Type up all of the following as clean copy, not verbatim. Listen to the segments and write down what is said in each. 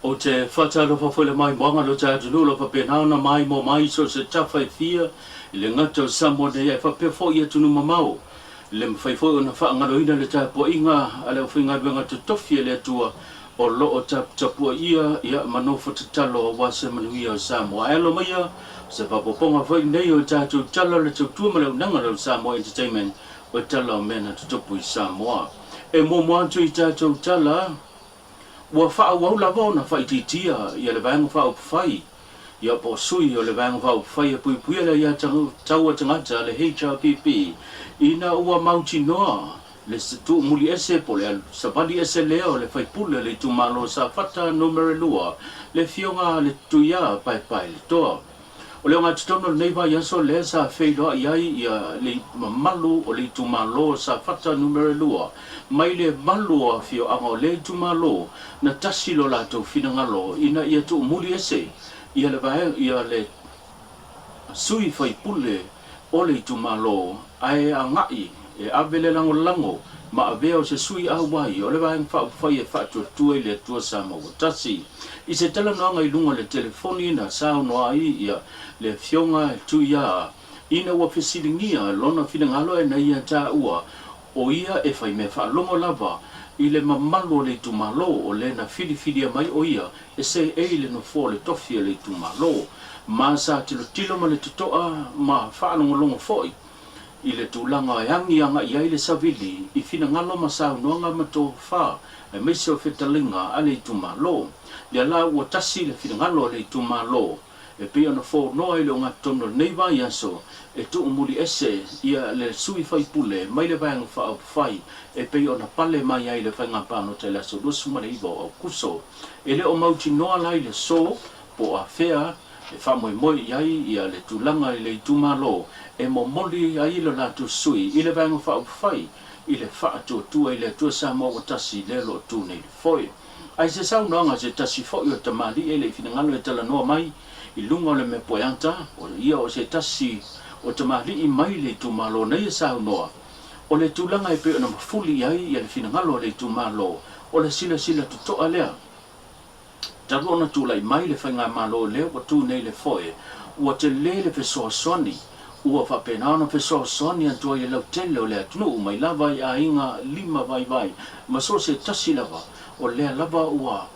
Ou te faatalofa foi i le maimoaga o lo ta atunuu o lo o faapena ona maimoa mai i so o se tafa e fia i le gata o Samoa nei ae faapea foi i atunuu mamao. E le mafai foi ona faagaloina le tapuaiga a le aufaigaluega totofi a le Atua o lo o taputapuaia ia ma nofo tatalo aua se manuia o Samoa. Ae alo maia o se faaopoopoga foi lenei o le tatou Tala o le Tautua ma le Auaunaga a le Samoa Entertainment o le Tala o Mea na Tutupu i Samoa. E muamua atu i tatou tala, ua faaauau lava ona faaitiitia ia le Vaega Faaupufai ia po o sui o le Vaega Faaupufai e Puipuia le Aiatatau a Tagata, le HRPP, ina ua mautinoa le tuumuli ese po o le savali ese lea o le faipule o le itumalo o Safata Numera 2, le Afioga a le Tuia Paepaeletoa. O le ogatotonu o lenei vaiaso lea sa feiloai ai ia le mamalu o le itumalo o Safata Numera 2 mai le 8 o afioaga o lea itumalo na tasi lo latou finagalo ina ia tuumuli ese ia le vaega ia le sui faipule o le itumalo ae agai e ave le lagolago ma avea o se sui auai o le Vaega Faaupufai e Faatuatua i le Atua Samoa ua Tasi. I se talanoaga i luga o le telefoni na saunoa ai ia le Afioga Tuia ina ua fesiligia lona finagalo e na ia taua o ia e fai mea faalogo lava i le mamalu o le itumalo o le na filifilia mai o ia e seei le nofoa o le tofi o le itumalo ma sa tilotilo ma le totoa ma faalogologo foi i le tulaga e agi agai ai le savili i finagalo ma saunoaga ma tofa aemaise o fetalaiga a le itumalo. Lea la ua tasi le finagalo a le itumalo e pei ona fonoa i le ogatotonu o lenei vaiaso e tuumuli ese ia le sui faipule mai le Vaega Faaupufai e pei ona pale mai ai le faiga palota i le aso 29 o Aokuso. E le o mautinoa la i le so po o afea e faamoemoe i ai ia le tulaga i le itumalo e momoli ai lo latou sui i le Vaega Faaupufai i le Faatuatua i le Atua Samoa ua Tasi lea o lo o tu nei le foe. A i se saunoaga a se tasi foi o tamalii e le i finagalo e talanoa mai i luga o le mea poeata, o ia o se tasi o tamalii mai le itumalo nei e saunoa, o le tulaga e pei ona mafuli i ai ia le finagalo o le itumalo, o le silasila totoa lea. Talu ona tulai mai le faigamalo lea ua tu nei le foe, ua tele le fesoasoani, ua faapena ona fesoasoani atu ai le lautele o le atunuu mai lava i aiga lima vaivai ma so o se tasi lava o lea lava ua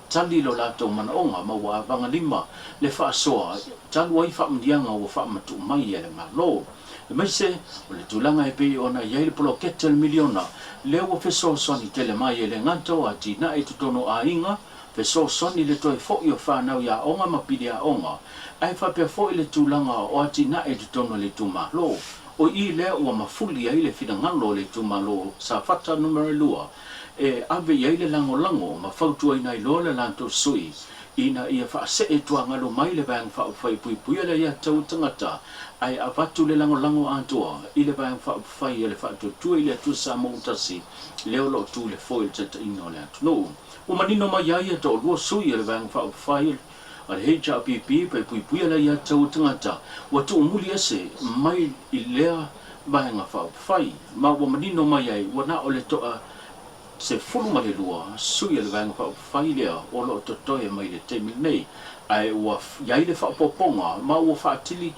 tali lo latou manaoga ma ua avagalima le faasoa talu ai faamanuiaga ua faamatuu mai e le Malo. Aemaise o le tulaga e pei ona i ai le poloketi o le miliona lea ua fesoasoani tele mai e le gata o atinae i totonu o aiga, fesoasoani i le toe foi o fanau i aoga ma pili aoga, ae faapea foi le tulaga o atinae i totonu o le itumalo. O i lea ua mafuli ai le finagalo o le itumalo o Safata Numera 2 e ave i ai le lagolago ma fautuaina ai loa le latou sui ina ia faasee tuagalu mai le Vaega Faaupufai e Puipuia le Aiatatau a Tagata ae avatu le lagolago atoa i le Vaega Faaupufai a le Faatuatua i le Atua Samoa ua Tasi lea o lo o tu i le foe o le taitaiga o le atunuu. Ua manino mai ai e toalua sui o le Vaega Faaupufai a le HRPP e Puipuia le Aiatatau a Tagata ua tuumuli ese mai i lea Vaega Faaupufai ma ua manino mai ai ua na o le toa 12 sui o le Vaega Faaupufai lea o lo o totoe mai i le taimi lenei, ae ua i ai le faaopoopoga ma ua faatili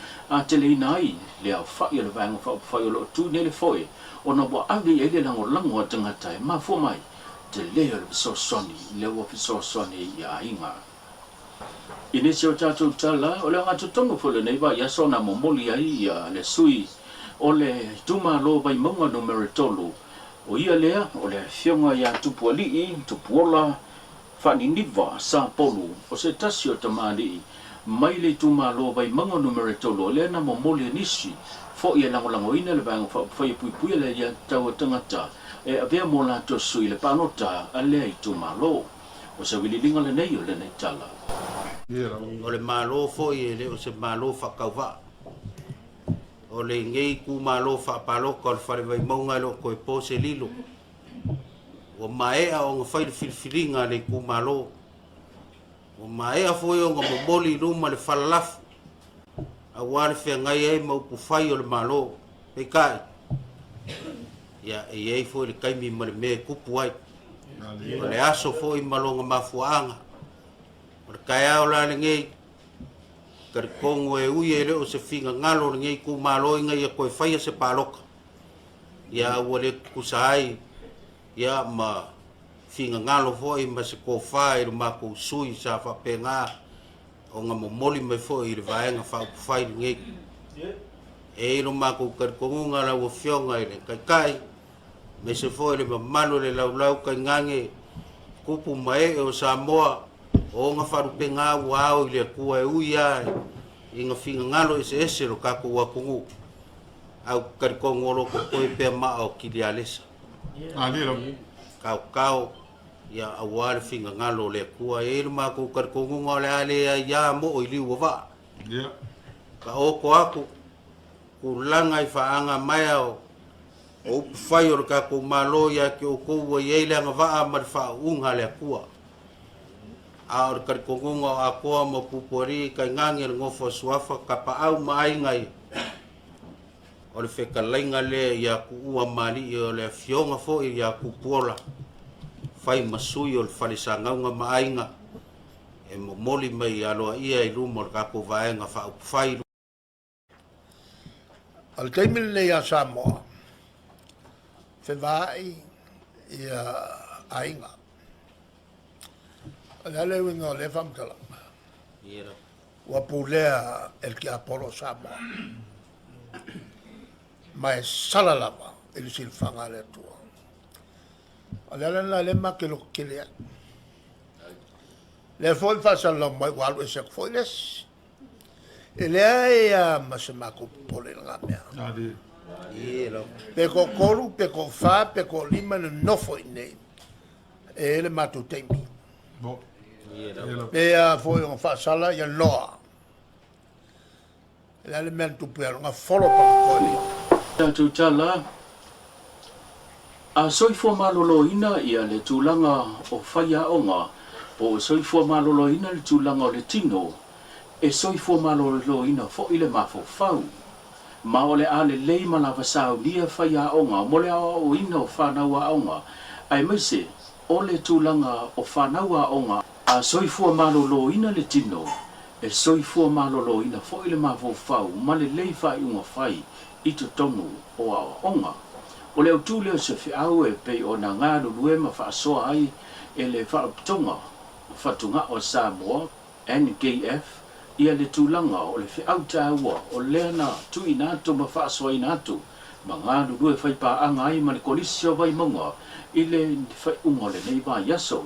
teleina ai le aofai o le Vaega Faaupufai o lo o tu nei le foe ona ua ave i ai le lagolago a tagata e mafua mai tele o le fesoasoani lea ua fesoasoani ai i aiga. I nisi o tatou tala, o le ogatotonu foi o lenei vaiaso na momoli ai ia le sui o le itumalo Vaimauga Numera 3, o ia lea o le Afioga ia Tupualii Tupuola Faaniniva Sapolu, o se tasi o tamalii mai le itumalo Vaimauga Numera 3, o lea na momoli e nisi foi e lagolagoina le Vaega Faaupufai e Puipuia le Aiatatau a Tagata e avea mo latou sui i le palota a lea itumalo. O se vililiga lenei o lenei tala. O le Malo foi e le o se Malo faatauvaa. O lenei itumalo faapalota o le Fale Vaimauga e le o toe po se lilo. Ua maea ona fai le filifiliga a le itumalo. Ua maea foi ona momoli i luma le falalafo aua le feagai ai ma upufai o le Malo. Peitai, ia, e i ai foi le taimi ma le mea e tupu ai. O le aso foi ma lona mafuaaga. O le taeao la lenei, talitonu e ui e le o se finagalo o lenei itumalo ina ia toe faia se palota, ia a ua le tutusa ai ia ma finagalo foi ma se tofa i lo matou sui sa faapena ona momoli mai foi i le Vaega Faaupufai lenei. E i ai lo matou talitonuga lau Afioga i le Taitai, aemaise foi le mamalu o le laulau tainane tupu ma ee o Samoa, o ona faalupega ua ao i le Atua e ui lava ina finagalo eseese lo tatou atunuu, ae ou te talitonu o lo o totoe pea maa o Kilialesa. Taotao ia aua le finagalo o le Atua. E i ai lo matou talitonuga o le a le aiā moo i liu o vaa. Taoto atu tulaga i faaagamaea o upufai o le tatou Malo ia te outou ua i ai le agavaa ma le faauuga a le Atua. A o le talitonuga o Akoa ma Pupualii tainane le nofo a Suafa, Tapaau ma Aiga ia, o le fetalaiga lea ia Tuua ma Alii o le afioga foi ia Tupuola, fai ma sui o le Fale Sagauga ma Aiga, e momoli mai aloaia i luma o le tatou Vaega Faaupufai. O le taimi lenei ia Samoa, fevaai ia aiga. O le a le uiga o lea faamatalaga? Ua pulea e le tiapolo o Samoa. Ma e sala lava i le silafaga a le Atua. O le ala lena lea ma te lototele ai. Lea foi faasalalau mai ua alu ese atu foi le isi. E leai lava ma se matou popole i lena mea. Pe toatolu, pe toafa, pe toalima na nofo i inei, e i ai le matou taimi. Pei lava foi ona faasala ia Noa. O le a le mea na tupu ia Noa, folo pagatoa. Tatou tala, A soifua maloloina ia le tulaga o faiaoga po o soifua maloloina le tulaga o le tino, e soifua maloloina foi le mafaufau. Ma o le a lelei ma lava saunia faiaoga mo le aoaoina o fanau aoga, aemaise o le tulaga o fanau aoga. A soifua maloloina le tino, e soifua maloloina foi le mafaufau ma lelei faaiuga fai i totonu o aoaoga. O le autū lea o se feau e pei ona galulue ma faasoa ai e le Faalapotopotoga o Fatugao a Samoa, NKF, ia le tulaga o le feau taua o lea na tuuina atu ma faasoaina atu ma galulue faipaaga ai ma le Kolisi o Vaimauga i le faaiuga o lenei vaiaso.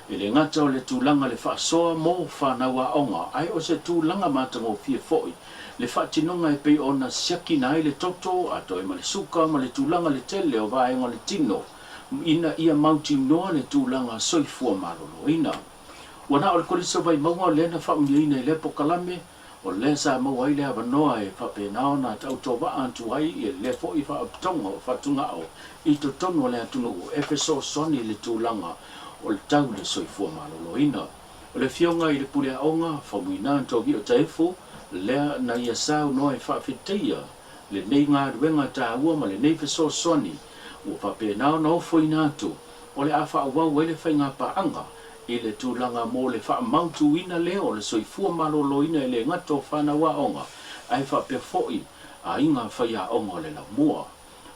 E le gata o le tulaga le faasoa mo fanau aoga ae o se tulaga matagofie foi le faatinoga e pei ona siakina ai le toto atoa ai ma le suka ma le tulaga le tele o vaega o le tino ina ia mautinoa le tulaga soifua maloloina. Ua na o le Kolisi o Vaimauga lea na faaumiaina i lea polokalame, o lea sa maua ai le avanoa e faapena ona tautovaa atu ai i lea foi faauputoga o fatugao i totonu o le atunuu e fesoasoani i le tulaga o le tau i le soifua maloloina. O le Afioga i le Pule Aoga, Faumuina Tovio Taefu, lea na ia saunoa e faafetaia lenei galuega taua ma lenei fesoasoani ua faapena ona ofoina atu o le a faaauau ai le faigapaaga i le tulaga mo le faamautuina lea o le soifua maloloina e le gata o fanau aoga ae faapea foi aiga faiaoga o le laumua.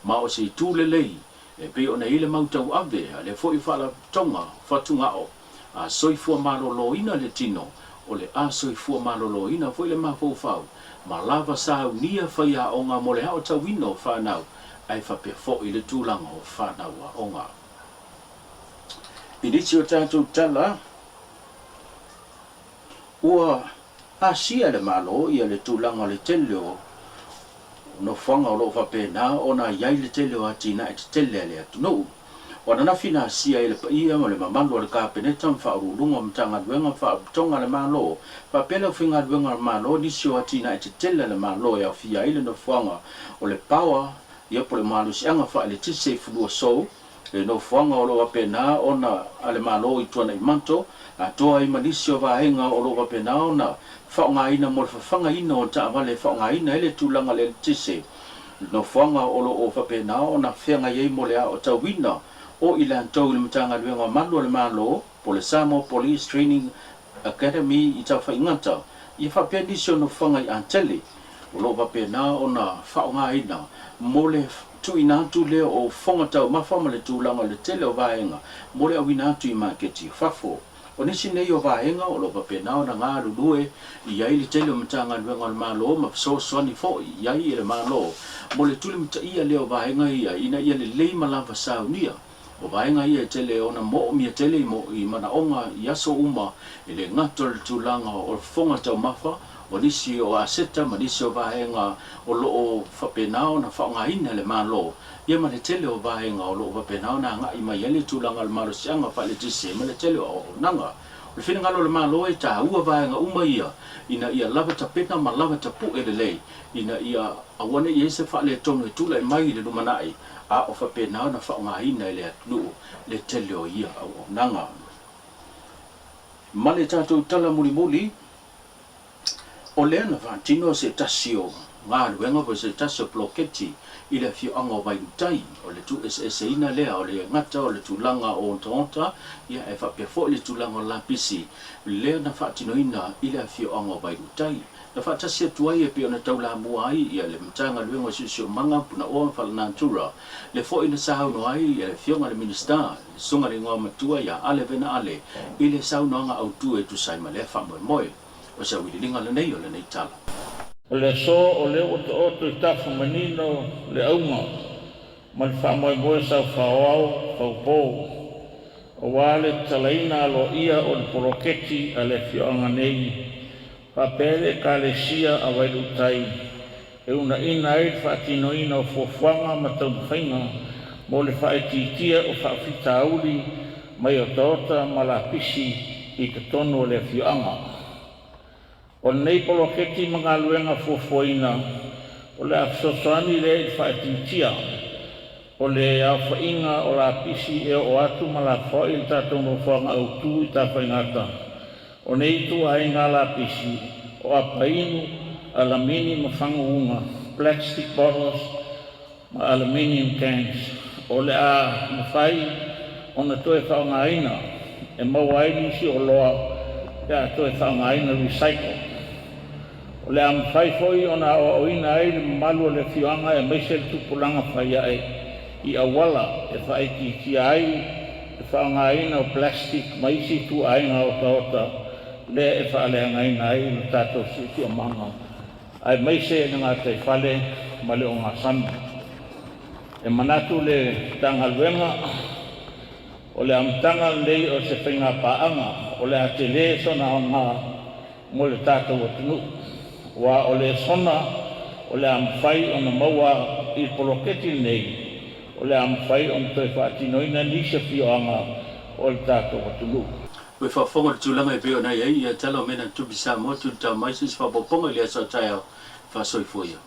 Ma o se itu lelei e pei ona i ai le mau tauave a lea foi Faalapotopotoga Fatugao a soifua maloloina le tino, o le a soifua maloloina foi le mafaufau ma lava saunia faiaoga mo le aotauina o fanau ae faapea foi le tulaga o fanau aoga. I nisi o tatou tala, ua asia e le Malo ia le tulaga o le tele o nofoaga o lo o faapena ona i ai le tele o atinae tetele a le atunuu. O ananafi na asia ai le paia ma le mamalu o le Kapeneta ma Faauluuluga o Matagaluega ma Faalapotopotoga a le Malo faapea le aufaigaluega a le Malo nisi o atinae tetele a le Malo e aofia ai le nofoaga o le Power ia po o le malosiaga faaeletise i Fuluasou, le nofoaga o lo o faapena ona a le Malo i Tuanaimato, atoa ai ma nisi o vaega o lo o faapena ona faaaogaina mo le fafagaina o taavale e faaaogaina ai le tulaga o le eletise, le nofoaga o lo o faapena ona feagai ai mo le aotauina o i latou i le Matagaluega o Malu a le Malo po o le Samoa Police Training Academy i Tafaigata, ia faapea nisi o nofoaga i Atele o lo o faapena ona faaaogaina mo le tuuina atu lea o fofoga taumafa ma le tulaga o le tele o vaega mo le auina atu i maketi i fafo. O nisi nei o vaega o lo o faapena ona galulue i ai le tele o Matagaluega o le Malo ma fesoasoani foi i ai i le Malo mo le tulimataia lea o vaega ia ina ia lelei ma lava saunia. O vaega ia e tele ona moomia tele i manaoga i aso uma e le gata o le tulaga o fofoga taumafa, o nisi o aseta ma nisi o vaega o lo o faapena ona faaaogaina e le Malo, ia ma le tele o vaega o lo o faapena ona agai mai ai le tulaga o le malosiaga faaeletise ma le tele o auaunaga. O le finagalo o le Malo e taua vaega uma ia ina ia lava tapena ma lava tapu'e lelei ina ia aua ne i i ai se faaletonu e tulai mai i le lumanai a o faapena ona faaaogaina e le atunuu le tele o ia auaunaga. Ma le tatou tala mulimuli, o lea na faatino se tasi o galuega po o se tasi o poloketi i le afioaga o Vailutai, o le tuueseeseina lea o le gata o le tulaga o otaota ia ae faapea foi le tulaga o lapisi lea na faatinoina i le afioaga o Vailutai. Na faatasi atu ai e pei ona taulamua ai ia le Matagaluega o Siosiomaga, Punaoa ma Faalenatura, le foi na saunoa ai ia le Afioga i le Minisita, le Susuga i le Igoamatua ia Ale Vena Ale i le saunoaga autu e tusa ai ma lea faamoemoe. O se auiliiliga lenei o lenei tala. O le aso o lea ua taoto i tafa manino le auga ma le faamoemoe saufaoao faupo, aua le tatalaina aloaia o le poloketi a le afioaga nei faapea le Ekalesia a Vailuutai e uunaina ai le faatinoina o fuafuaga ma taumafaiga mo le faaitiitia o faafitauli mai otaota ma lapisi i totonu o le afioaga. O lenei poloketi ma galuega fuafuaina o le a fesoasoani lea i le faaitiitia o le aofaiga o lapisi e oo atu ma lafoai i le tatou nofoaga autu i Tafaigata. O nei ituaiga lapisi o apainu, alamini ma faguuga, plastic bottles ma aluminium cans, o le a mafai ona toe faaaogaina e maua ai nisi oloa pe a toe faaaogaina, recycle. O le a mafai foi ona aoaoina ai le mamalu o le afioaga aemaise le tupulaga faiae i auala e faaitiitia ai le faaaogaina o plastic ma isi ituaiga otaota lea e faaleagaina ai lo tatou siosiomaga aemaise le gataifale ma le ogasami. E manatu le Matagaluega o le amataga lenei o se faigapaaga o le a tele sona aoga mo le tatou atunuu, aua o le lesona o le a mafai ona maua i le poloketi lenei o le a mafai ona toe faatinoina i nisi afioaga o le tatou atunuu. Ua faafofoga i le tulaga e pei ona i ai ia tala o mea na tutupu i Samoa, tulitao mai se isi faaopoopoga i le aso a taeao. Faasoifua ia.